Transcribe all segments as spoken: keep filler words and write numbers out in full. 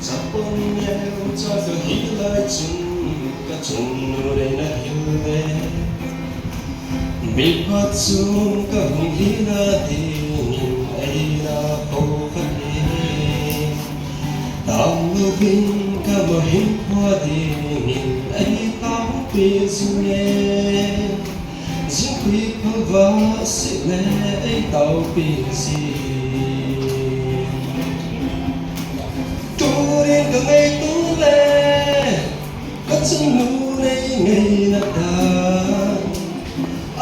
Chapang neo cha ka hilai chun ka chungnung nei na hil ve. Mipa chun ka hung hina dingin ei la ko ka ti. Tam luvin ka mahin khua dingin ei tao pi zing e. Jingkah pha va si le ei tao pi si. Tunin ka ngaitu le, ka chungnung nei ngaina ta.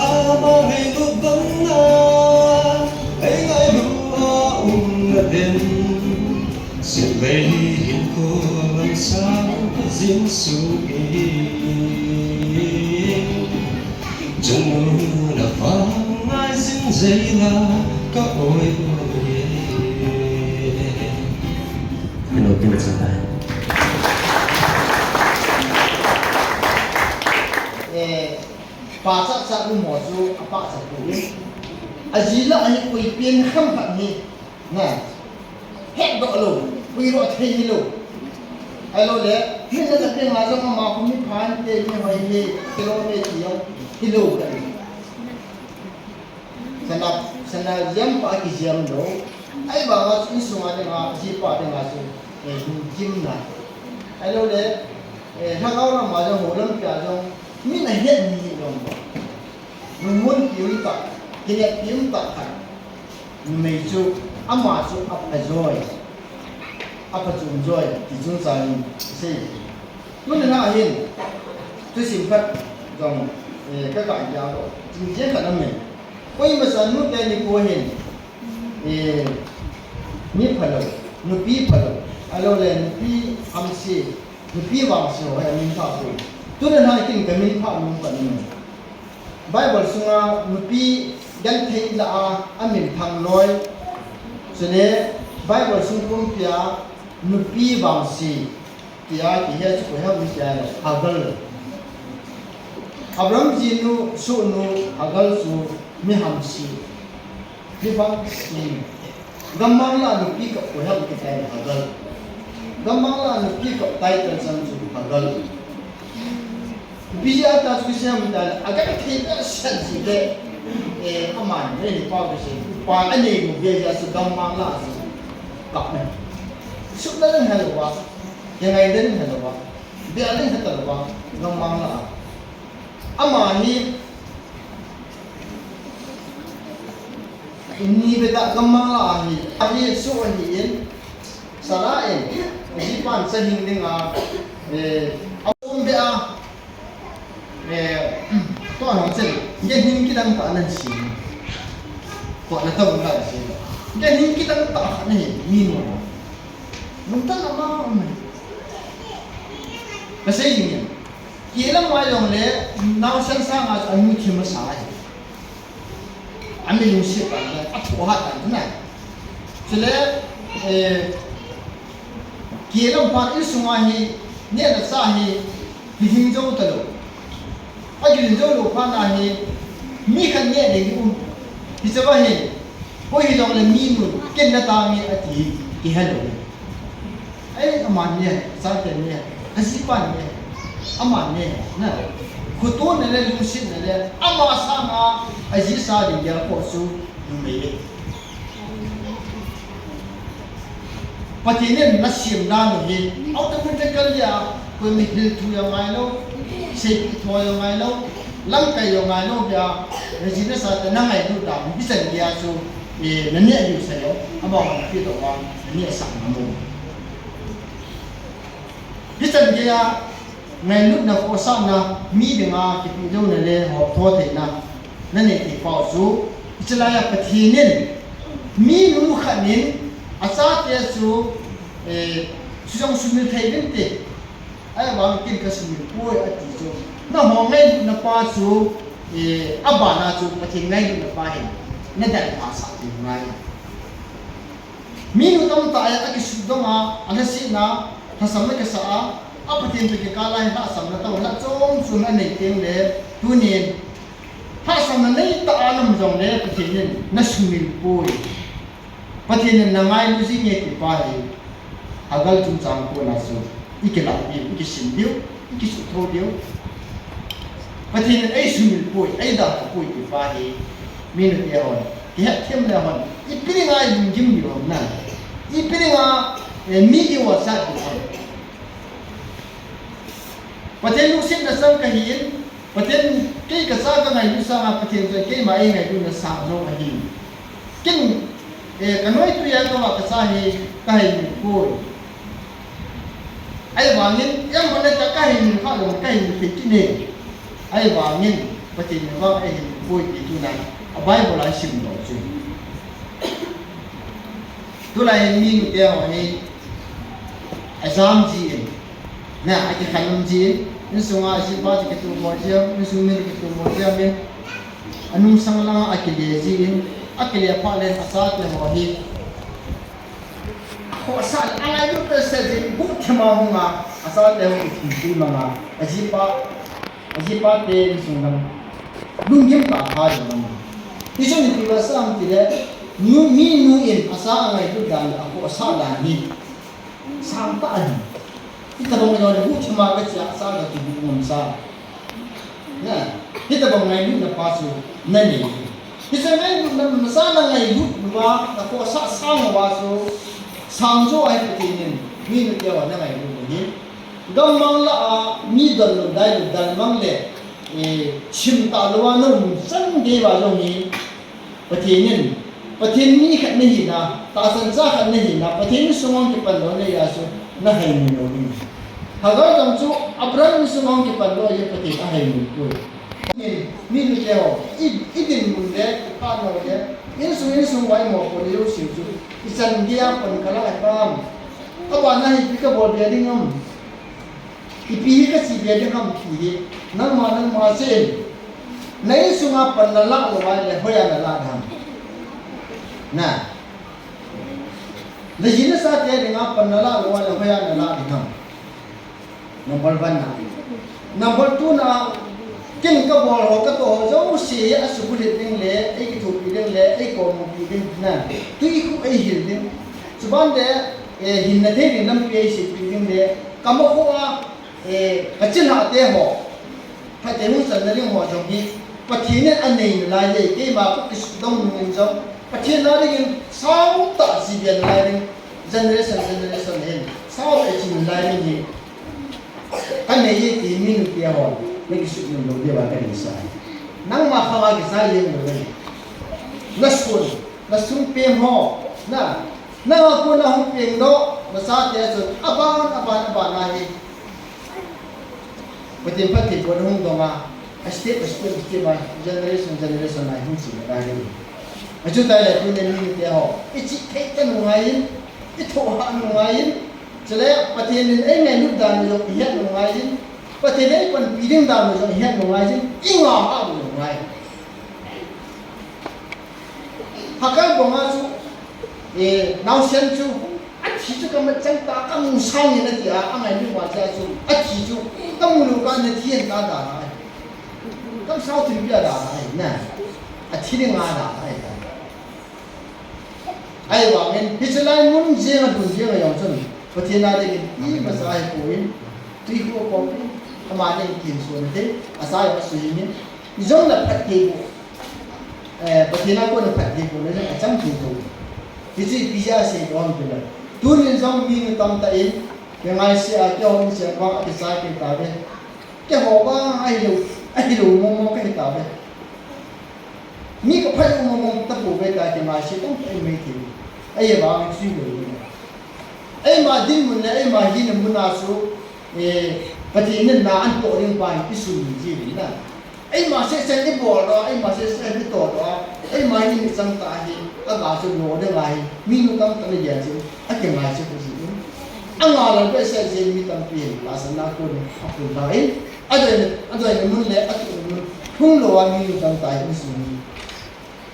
Ama ngailut bang na, ei ngailu a um na den. Silei hin ko lam sang ka jin su e. Chungnung na vang ngai jing jei la ka oi oi e. Hello, hello, chang tai. Eh, pa cha cha lu mo chu a pa cha ku. A ji la a hi koi pen kham khat ni. Na. Hetdoh lou, puidoh thei hilou. Ahilou le, mi na sa pe nga jong ama khu mi phan te mi hoi hi, kilom e ti jong hilou ka. Sana, sana jam pa kijam lou. Ahivang a chu insunga dinga, jipa dinga chu, eh, jimna. Ahilou le, eh, lhagao lama jong, hou lampi a jong, mi na het ni lou. Lungmonpi um tah, kineppi um tah khat. Numei chu, ama chu a pha joi, a pha chom joi, ti chungchang in sei. Tuni na hin, thusim khat jong, eh, ka kai dia ko. Chingje khat na me. Koima sa nu te ni ko hin, eh, mi phalou, nupi phalou, ahilou le nupi hamse, nupi vangse ho hi a min pha ko. Tuni na kin ka min pha nom pan ni. Bible sunga nupi genthei lah a, a minthang loi. Chule Bible sung pumpia nupi vangse tia kihe chu koi ham tia le Hagar. Abraham jinu, sohnu Hagar chu mi hamse. Mi vangse. Gammang lah a nupi kap koi ham kitia le Hagar. Gammang lah a nupi kap tai tan sang chu Hagar. Ipi jeh a ta chu kisei ham tia le, a genthei behseh jeh le, eh, aman, eh, pa kisei, pa anei mu ve jeh a chu gammang lah a chu kap e. Sukna ding helou va, kingai ding helou va, bia ding helou va, gammang lah a. Ama hi, ni beta gammang lah a hi, ahi su ahi in, Sarah in, jipan sa hing ding a, eh, a um be a, Eh, tua hong chen, gen hing kidang tah nan si. Tua na tau na si. Gen hing kidang tah khat na hi, mi mo. Mun ta na ma, um. Ka sei jing e. Kilam mai jong le, naosen sanga, a nu thi masa e. A mi lungset tan, a thoh hat tan na. Chule, eh, kilam phat insunga hi, neh le chah hi, kihing jou talou. A kihing jou lou phat na hi, mi khat neh ding hi um. Hiche va hi, koi hijongle mi nun, ken na tange ati, kihe lou. Ei, aman ne, chate ne, ajipa ne, aman ne, na. Khotona le lungsetna le, ama sanga, ajisa ding dia ko chu, numei e. Pathen in nasem dan u hi, automatically a, koima hilthu jong ngai lou, seipeh tho jong ngai lou, lamkai jong ngai lou dia, najina sate na ngailut dan, hichan dia chu, Eh, na neh diu sa lou, amavang na pe tou vang, na neh sah ngam u. Hichan geiya, ngailutna khohsahna, mi dinga kipe louna le hoptho theina, na nei thei pau chu, hichelai a Pathen in, minu khat in, achate chu, eh, chu jong sumil thei vinte, Ahivang ken ka sumil poi ati chu. Nangho ngailutna pa chu, eh, abana chu Pathen ngailutna pa hin na dalha sah thei ngai. Minu tamtah a akisudong a, alhasetna, lhasam na kisa a, a Pathen toh kikah a hin lhahsamna tah, lhachom chom anei teng le, tunin, lhahsamna nei tah a na um jongle Pathen in na sumil poi. Pathen in na ngailu jing e ti pa hi, Hagar chungchang kona chu, i kilah diu, i kisim diu, i kisuhtho diu. Pathen in ei sumil poi, ei dalha poi ti pa hi, minute hon, kihetthem le hon, ipi dinga i lunggim diu ham na. Ipi dinga, eh, mi i vahchoi diu ham. Pathen lungsetna chang ka hi in, Pathen, kei ka cha ka ngailu sanga Pathen chu keima ei ngailuna sang jong ahi. Ken, eh, ka noitui a ka vah ka cha hi ka hei mu poi. Ahivangin, em hone ta ka hei mu kha jong ka hei mu thei kit e. Ahivangin, Pathen in vang ei hei mu poi ti tuna, a Bible a i sim doh chu. Tulai hin minute ho hi, ajam ji in. Na, akikhannom ji in, insunga ajipa toh kitomo ji in, insung mi toh kitomo ji in, anungsang langa akile ji in, akile phat le achate ho hi. Khohsah le angailut behseh jin, guhthima hunga, achate ho kithingpui manga, ajipa, ajipa te insung lam. Lunggim tah a jong. Hichun ipi vahsa ham tile, nu, minu in acha angailut dan le akhohsah dan hi. Sang tah ahi. Hitobang jong le guhthima kache a, acha kakibuh ngam sa. Na, hitobang ngailutna pa chu na nei. Hiche ngailutna, nacha na ngailut uva, na khohsah sang uva chu, sang jo ahi Pathen in, minute ho na ngailut u hi. Gammang lah a, mi donlou, dailut, dalmang le, eh, chim talou a na um chan gei uva jong hi, Pathen in, Pathen mi khat na hina, tahsan cha khat na hina, Pathen insung a hung kipan lou na hia chu, na haimun lou ding. Hagar jong chu, Abraham insung a hung kipan lou ahi, Pathen ahaimun poi. Min, minute ho, i, i dinmun le, i phatna le, insung, insung uva i mopohna jouse chu, ichan geiya pan kalah ham. Abana hi ipi kabol be ding ham. Ipi hi kache be ding ham ti hi, nangma, nangma cheh in. Na insunga pan nalah lou ahile, hoiya nalah ding ham. Na. Na ji nasate dinga pan nalah lou ahile, hoiya nalah ding ham. Number one na. Number two na, ken kabol ho, katoh ho jouse hi asubulhit ding le, eikithopi ding le, eikomupi ding na. Tui khu eihil ding. Chuban le, eh, hinna thei ding lampi eisepi ding le, kamakhoa, eh, kachilhah te ho, phatthei hung channa ding ho jong hi, Pathen in anei nalai e, keima kakisudong nungin jong, Pathen a dingin, sao tah jibe nalai ding, generation, generation hin, sao tah jibe nalai ding hi, kanei e ti minute ho, nakisudong lou diuva kadeisah. Nangma khanga kisa jeng lou ding. Nasun, nasung peng ho, na, nanga kona hung pengdoh, nachate chun, aban, aban, aban ahi. Pathen phattheibohna hung donga, a step, a step, a step a, generation, generation a hung chena ding ahi. Achuti le tunin minute ho, ichih thei tah nungaiyin, ithohhah nungaiyin, chule Pathen in eingailut dan u jong ihet nungaiyin, Pathen in eipanpi ding dan u jong ihet nungaiyin, ingah hah u nungai. Hagar banga chu, eh, naosen chu, athi chu kamat chang tah, kamu sang in ati a, angailu uva chu, athi chu, kamu lou kah in athi in ka dalha ahi. Kamsao thilpeh a dalha ahi, na. Athi dinga dalha ahi. Ahivangin, hiche lai mun jeng a dun jeng a jong chun, Pathen a dingin, imacha ahipoi, tui khu akopi, ama dingin kihinso na thei, acha jong asui in, ijong le phattheiboh. Eh, Pathen a kona phattheibohna jong achang thei thou. Hichu ipi jeh a seidoh ham tile. Tunin jong minu tamtah in, kingaisea, keiho in seidoh a kichai kei tauve. Keiho vang ahilou, ahilou mong mong kahi tauve. Mi kaphat u mong mong tapouve tia kingaisea. Satan ka ei mai thei. Ei vang chu lo ni. Eima dinmun le eima hina muna chu, eh, Pathen in na anto ding pa hi isun ji ni na. Eima sese ibol doh, eima sese ito doh, eima hi ni chang ta hi, aga chu lo ding ahi, minu tamtah ni dia chu, akingai chu ku ji ni. Anga la behseh jeh in mi tampi hin tahsanna kon in apun tan, adei, adei mun le atu mun, hung lo a minu tamtah hi isun ni.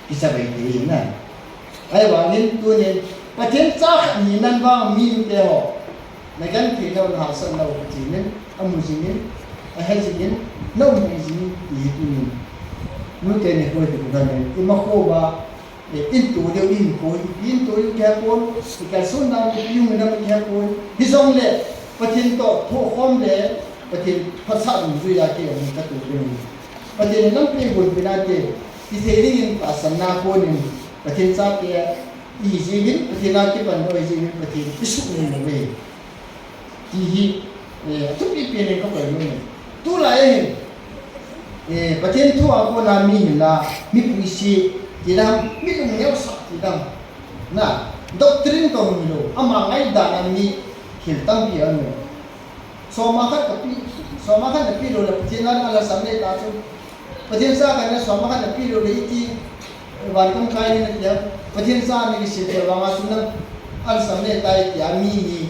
Kicha bei thei na. Ahivangin tunin, Pathen cha khat hinan vang minu te ho. Na genthei nau, na hahsat nau Pathen in amu jingin, ahe jingin, na umpi jingin, ti hi tunin. Nute nikho hi ti kho dan in, ima kho uva, eh, in to deu in kho, in to deu kihe pon, i kalson dan kipe u mi dam kihe pon. Hijongle, Pathen toh thokhom le, Pathen phatsah dungjui a kei jong ka to deu. Pathen in lampi gonpi nante, ti thei dingin tahsanna kon in, Pathen chate i hi jeh in, Pathen a kipan nau i hi jeh in, Pathen i suhmil lou ve. Ti hi, eh, athupi pen in ka koi nom e. Tulai a hin, eh, Pathen thu a kona mi hinla, mi puise ti dam, mi lungneo sah ti dam. Na, doctrine toh hilou, ama ngaidan a mi hil tampi aum e. Soma khat kape, soma khat nape lou le, Pathen a na lhasam nei ta chu. Pathen cha khat na soma khat nape lou le iti, van kam kai ni na tia. Pathen cha ni kisei te vang a chu na lhasam nei ta iti a mi ni,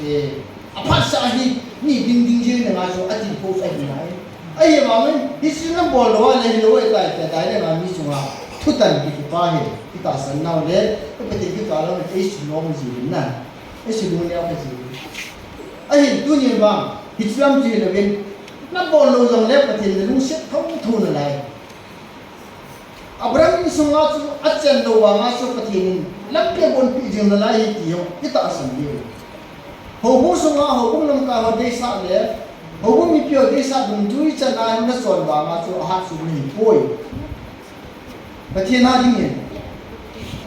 eh, aphatsah hi, ni ding ding jeng na nga chu ati pho chu ahi nai. Ahivangin, hiche na bol lou a le hilou ahi tai, tia tai le nga mi chunga thutan kiti pa hi, kitahsan nau le, Pathen kikah lou le, ei sulom ji na. Ei sulom neo ka ji. Ahin tunin vang, hiche lam chu hilouvin, na bol lou jongle Pathen na lungset thotho nalai. Abraham insunga chu achen lou vanga chu Pathen in lampi agonpi jing nalai ahi ti jong itahsan diu. Houbung sunga, houbung lamkai ho deisah le, houbung mipi ho deisah dungjui chan a nachon vanga chu ahat sung nahi poi. Pathen a dingin.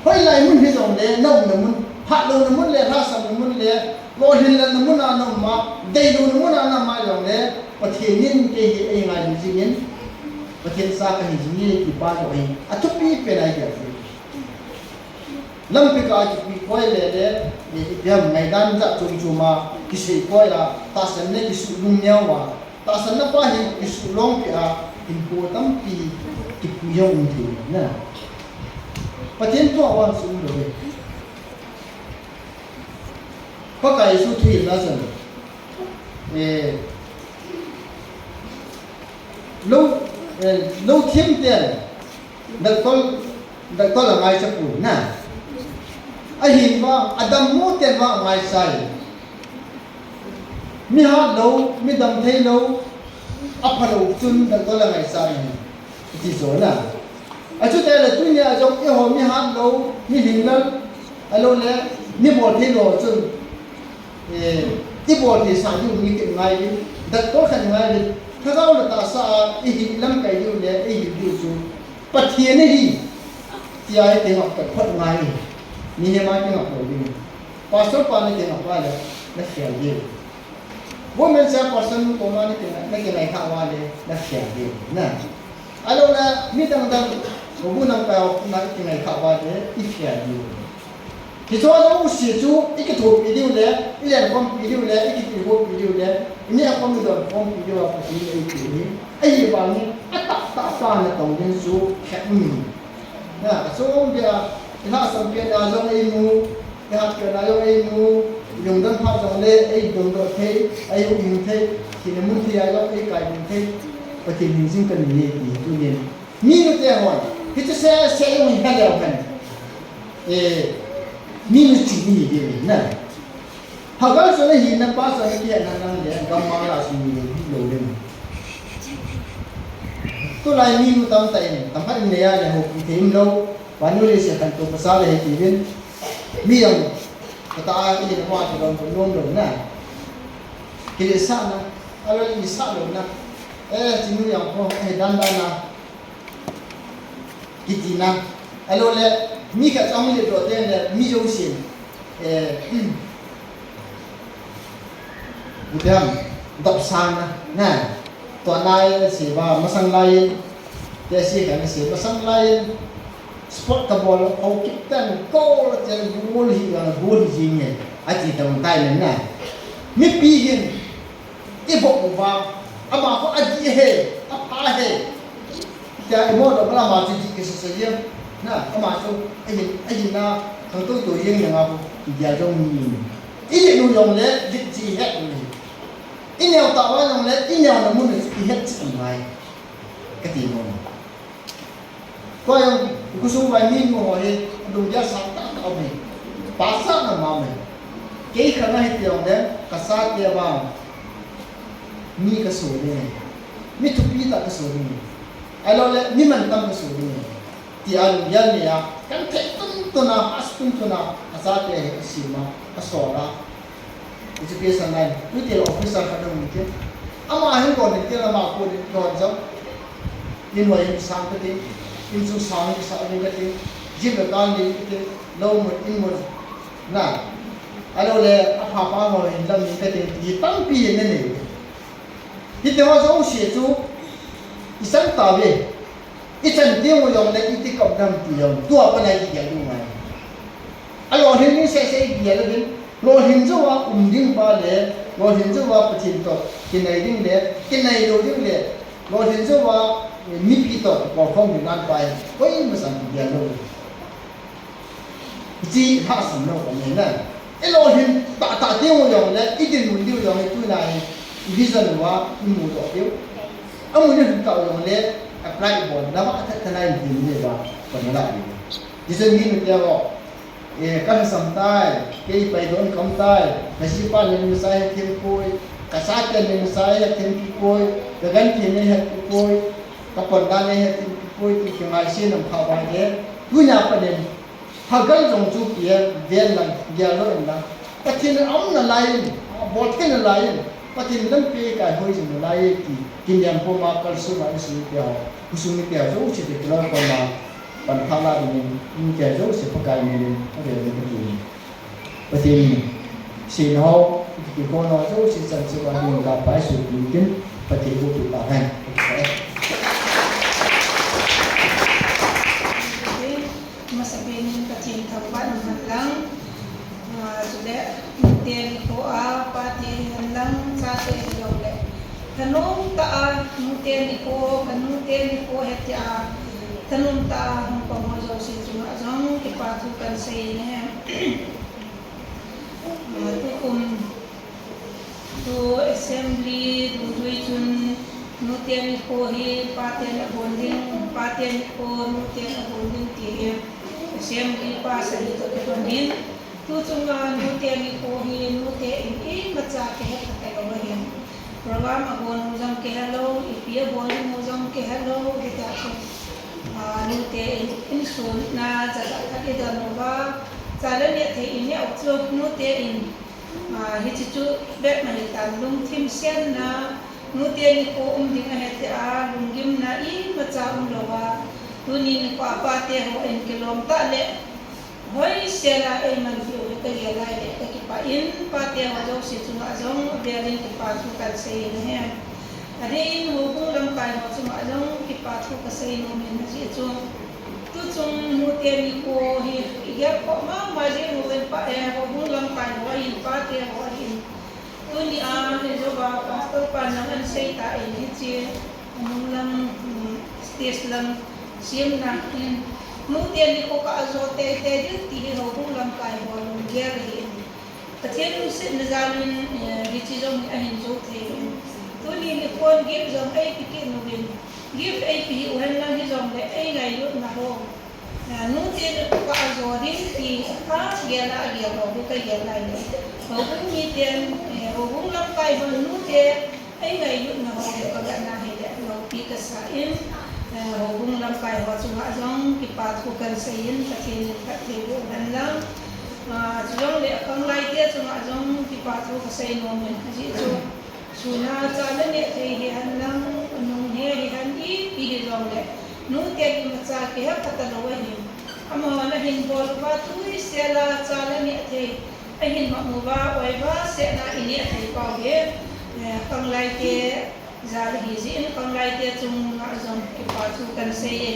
Hoilai mun hijongle, na umna mun, hatlouna mun le, lhasam na mun le, lolhinna na mun a na um a, deilouna mun a na um a jongle, Pathen in kei hi eingailui jingin, Pathen cha kahi jing e ti pa joh hi, athupi pen ahi dia. Lampi kah a kipe koi le le, i, ipi ham ngaidan jat chom chom a, kisei koi a, tahsan le kisuh lungneo a, tahsanna pa hi kisuh longpi a, hinkho tampi kipui jong um thei na. Pathen thu a vang sum lou ve. Pakai Jesu thuhilna chun, eh, lou, eh, lou thiem ten, doctor, doctor la ngaicha pon na. Ahin vang, adammo ten vang angaisah e. Mi hatlou, mi damtheilou, aphalou chun doctor la ngaisah e. Iti jo na. Achuti le tunia jong eiho mi hatlou, mi hinglal, ahilou le, mi boltheilou chun, eh, ibolthei sah diu mi khat ngai diu, doctor khat ngai diu, lhagao le tahsa a, ihin lamkai diu le, ihil diu chu, Pathen ahi, tia hi kingap khat ngai, mihem a kingap lou diu. Pastor pa na kingap uva le, na fail diu. Women chairperson koma na kingai, na kingai kha uva le, na fail diu. Na. Ahilou le, mi dang dang, houbung lamkai ho na kingai kha uva le, i fail diu. Hiche jouse chu, i kithopi diu le, i lenkhompi diu le, i kitilkhompi diu le, i nehkhom i donkhompi diu a Pathen in eipeh hi. Ahivangin, atahtah pa natong ding chu, khat um in. Na, achom beh a, i lhahsam pet na jong eimu, i hat pet na jong eimu, i lungdon phat jongle, eidondoh thei, eihuhhing thei, thina mun thei a jong eikai ding thei, Pathen hing jing kanei e ti tunin. Minu te hon, hiche sese jong hi heleu hen. Eh, minu ching ihi diu ahi na. Lhagao chun ahina pa chun akihetna nang le, gammang lah a chun mi lou ding. Tulai minu tamtah in, tamkhat in neiya le houpi thei umlou, vannoi leiset khantou pasal ahi tiuvin. Mi jong, katah a kile mo a kilom nom lou na. Kilesahna, aloi isah louna. Eh, chinu jong kho, eh, dan dan a. Kitina. Ahilou le, mi khat chong le doh teng le, mi jousen. Eh, ipi ham, dopsang na, na. Tua nai se ba, masang lai in. Te se ka na se, masang lai in. Sport kabol, Haokip ten goal ten goal hi, goal hi jing e. Ati tong tai nen na. Mipi hin, i bol uva, ama khu adih e, apha e. Tia i mo do bala ama chu dih kisasa jeng. Na, ama chu, ahin, ahin na, khangtou tou jeng na nga khu, i dia jong ni. I dih nu jong le, dih ji het ni. I neo tah uva jong le, i neo na mun chu i het chih ngai. Kati nom. Tua jong, i khosung uva mi nu ho hi, adung dia sang tah tah um e. Pasal na ma um e. Kei khang a hiti jong le, ka chate vang. Mi ka so ding e. Mi thupi tah ka so ding e. Ahilou le, mi mantam ka so ding e. Tia lungel nei a, kan thei tuntun a, a tuntun a, a chate hi a sim a, a sol a. Education line, tuitel officer khat ahung kit. Ama hin kon ding tin, ama kon ding kon jong. In hoi in sang kati, in chung sang in sa ding kati, gym le kan ding kati, lou mun, in mun. Na, ahilou le, apha pha ho hin lam ding kati, ti tampi hin anei. Hiti ho jouse chu, i chan tauve. I chan teng u jong le, iti kap dam ti jong, tua pat a i gel u ngai. Alolhin ding seh seh i gel uvin, lolhin jou a um ding pa le, lolhin jou a Pathen toh kinai ding le, kinai lou ding le, lolhin jou a, eh, mipi toh kikolkhom ding dan pa hi, koima chan i gel lou. Hiche lhahsam lou khat ahi na. I lolhin tahtah diu jong le, i dinmun diu jong hi tuna hi, i vision uva i mudoh diu. Amun i lhun tah jong le, apply i bol, lama that thanai i dinmun uva, kon la diu. Hichun mi nute ho, eh, ka lhasam tai, kei pai don kam tai, ka jipa nei masa hethem poi, ka chate nei masa hethem poi, ka ganti nei hethem poi, ka ponda nei hethem poi, ti kingaisih nam kha bai le, tuna panin, Hagal jong chu pi e, ven lang, gel lou in lang. Pathen in aum nalai in, abol thei nalai in, Pathen in lampi eikaiho jing nalai e ti, kinem puma kalsong a insung mite ho, khosung mite ho jouse toh kiloi puma, pan phat la dingin, mite jouse Pakai min in, avel in kati. Pathen in, seina ho, kikon ho jouse chan cheh uva ding in kapai sopi in tin, Pathen in boh peh tahen. Masapen in Pathen thangvah in umhen lang, ah, chule nute nikho a, pate hihen lang, chate hijongle, thanom tah a nute nikho, ka nute nikho hitia, thanom tah a hung pang ho jouse chunga jong kipa thu kan sei in ahi. Ah, tukum Tu assembly dungjuiya chun nute nikho hi paten abol ding, pate nikho nuten abol ding ti hi assembly pass ahi toh kidong in. Tu chunga nute nikho hi nute in imacha kihe kha talou ahin. Program abol u jong kihelou, ipi abol ding u jong kihelou, hitia chu, ah, nute in, insung a jachat khat idon uva, cha le neh thei ineh u chu nute in Ah, hiche chu bep ahitan lungthim senna, nute nikho um ding ahi tia, lunggimna imacha umlouva, tuni nikho a pate hon kilom tah le, hoisel a eimanpi u hi kagel lai le, kakipah in, pate ho jouse chunga jong avel in kipa thu kan sei in ahi. Adeh in houbung lamkai ho chunga jong kipa thu kasei nom in ajeh chu. Tuchung nute nikho hi igel khoh mama jeng uvin pa, eh, houbung lamkai ho ahin, pate ho ahin. Tuni a, hijouva pastor pan jong ahin sei tan hiche, nung lang, um, stage lang, siamna in, nute nikho kah a jo teitei ding ti hi houbung lamkai ho lunggel ahin. Pathen lungsetna jal in, eh, hiche jong hi ahin jou thei in. Tuni nikhon gift jong eipe kit uvin. Gift eipe u henlang hijongle eingailutna ho. Eh, nute nikho kah a jo ding ti agel a agel ho hi kagel lai le. Houbung miten, eh, houbung lamkai hon nute Eingailutna ho hi kavetna hile loupi kasa in, eh, houbung lamkai ho chunga jong kipa thu kan sei in, Pathen in phatthei boh hen lang. Ah, chujongle akhanglaite chunga jong kipa thu kasei nom in, ajeh chu, suna cha le neh thei hihen lang, nung he hihen ipi hijongle, nute imacha kihe kha talou ahin. Amahon ahin bol uva tuisel a cha le neh thei, ahin mang uva, oiva sehna ineh thei pau hi, eh, khanglaite jal ahi jeh in, khanglaite chunga jong kipa thu kan sei e.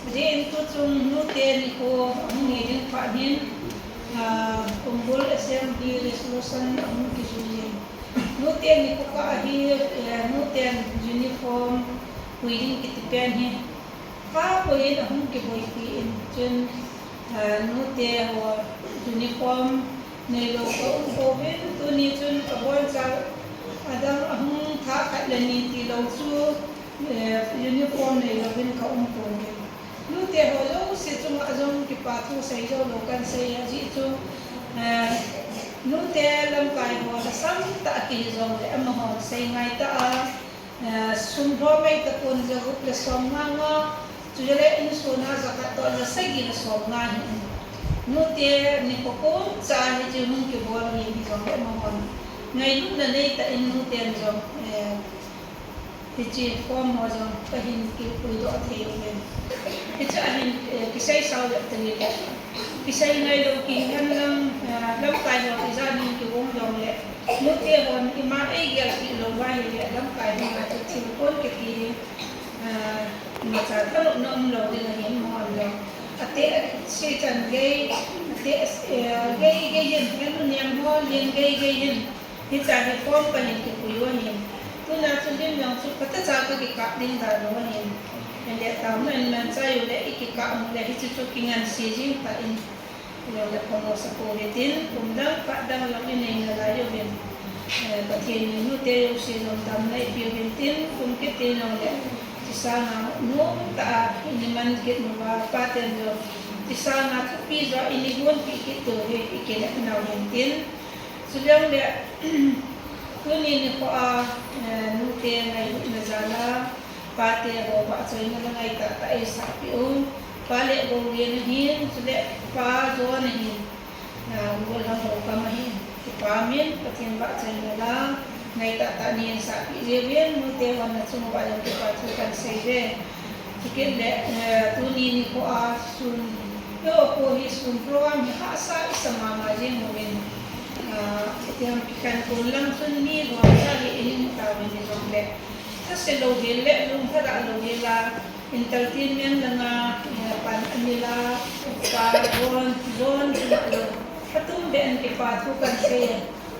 Ajeh in tuchung nute nikho ahung hi ding phat hin, ah, Kumbul Assembly Resolution ahung kijui in. Nute nikho kah ahi, eh, nuten uniform pui ding kiti pen hi. Kah pui in ahung kiboipi in chun, ah, nute ho uniform neilou kaum pouvin, tuni chun kaboncha adang ahung thah khat le ni tilou chu, eh, uniform neilouvin kaum pouvin. Nute ho jouse chunga jong kipa thu seijou lou kahin sei ajeh chu, eh, nute lamkai ho lhasam tah kihi jongle amahon sei ngai tah a, eh, sum lhom mai tapon jagup le somnga nga, chule insung a jakhat toh jasagi le somnga hi. Nute nikho pumcha hiche hung kibol hi hijongle amahon ngailutna neitah in nuten jong, eh, hiche form ho jong kahin kipuidoh thei uvin. Hiche ahin, eh, kiseisao le tani le. Kisei ngailou kihen lang, eh, lamkai ho ijat in kigong jongle, nute hon ima eigel kit lou uva ahile lamkai ho a chu thil kon kiti hi, eh, imacha thanopna umlou ding ahi amahon jong. Ateh se chan gei, ateh, eh, gei gei hin, henu niam ho lien gei gei hin. Hiche hi form kahin kipui u ahin. Tuna chu lim jong chu phatecha kakikap ding dan u ahin. Ahile taona in manchai uleh ikikap uleh hiche chu kingansei jing tah in. Ijongle phamo sa pouve tin, kum dang phat dang jong inei nalai uvin. Eh, Pathen in nute jouse jong damna eipeuvin tin, kum kit in jongle, hiche sanga nomtah a ini man kit uva, paten jong hiche sanga thupi jo a ini gonpeh kit diu hi ikinepna uvin tin. Chujongle, tuni nikho a, eh, nute ngailutna jal a, pate ho vahchoina la ngaitah tah eisahpeh u. Pa le Goulen ahin, chule Pa John ahin, ah, golhang ho kam ahin, kipah in Pathen vahchoina la ngaitah tah neinsahpeh jiuvin, nute hon nachung uva jong kipa thu kahin sei uve. Chukit le, eh, tuni nikho a sun, eiho kho hi sun program hi hahsa isa mama jeng uvin. Ah, itiham kikhen kon lang chun mi lhomcha hi ihin tauvin hijongle, thase lou hel le lungthada lou hel a, entertainment langa, eh, pan anei la, Pa John, John chunga jong atum beh in kipa thu kahin sei e.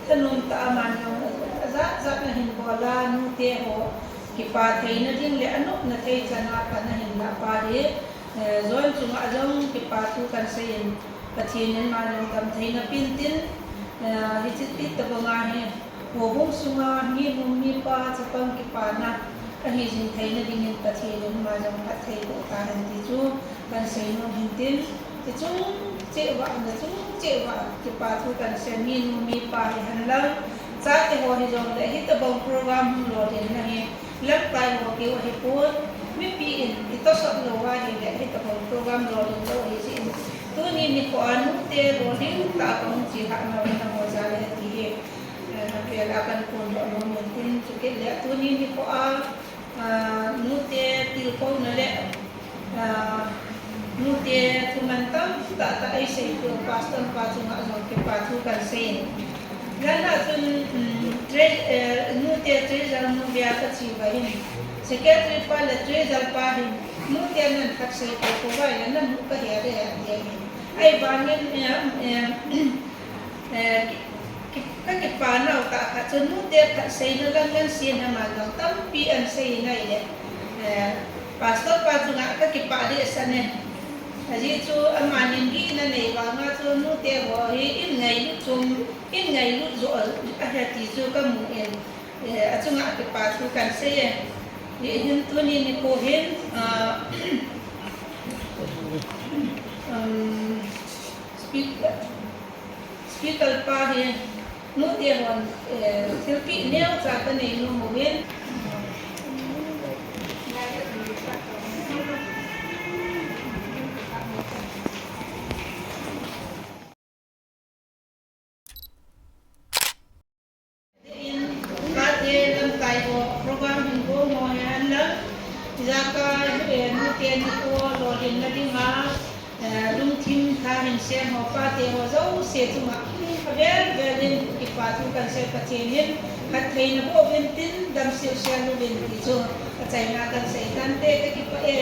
Thanom tah a aman jong ajat jat a ahin bol a, nute ho kipa theina ding le anopna thei chan a pan ahin lah pa hi, eh, John chunga jong kipa thu kahin sei in, Pathen in ama jong damtheina pen tin, eh, hiche hitobang a hi, houbung sunga mi nu mi pa chapang kipana ahi jing theina dingin Pathen in ama jong phatthei boh tahen ti chu kahin seinom in tin, hiche chung cheh uva, nachung cheh uva kipa thu kahin sei, mi nu mi pa hihen lang, chate ho hijongle hitobang program hung lolhinna hi lamkai ho keu ahipon, mipi in itosot lou ahile hitobang program lolhin lou ahi jeh in, tuni nikho a nute lolhing tah a kahung chelhah nau hi nangho jal ahi ti hi, eh, apel a kahin phondoh nom in tin, chukit le tuni nikho a, ah, nute tilkhouna le, ah, nute thuman tamtah tah eiseipeh u Pastor pa chunga jong kipa thu kahin sei in. Janhi a chun, um, tre-, eh, nute treasurer nu bia kache uva hin, secretary pa le treasurer pa hin, nute nan khat seipeh pouva ahile namu kahe de ati ahi. Ahivangin, eh, eh, eh, ki-, ki-, kakipa nau tah khat chu nute khat seina lang ngansen aman jong tampi ahin sei in ahile, eh, Pastor pa chunga kakipah dehset e. Ajeh chu amanin gihna nei vanga chu nute ho hi in ngailut chom, in ngailut joh ahi ti chu kamu in, eh, achunga kipa thu kahin sei e. Hihin tuni nikho hin, ah, um, speak-, speaker pa hi nute hon, eh, thilpeh neocha kanei nom uvin. In, pate lamkai ho program hin bol mo hi hen lang, ijakai, eh, nute nikho lolhinna dinga, eh, lungthim tha hin sem ho, pate ho jouse chunga avel vel in kipa thu kahin sei, Pathen in phattheina boh uvin tin, damsel sel uvin ti chu achaina kahin sei tante, kakipah e.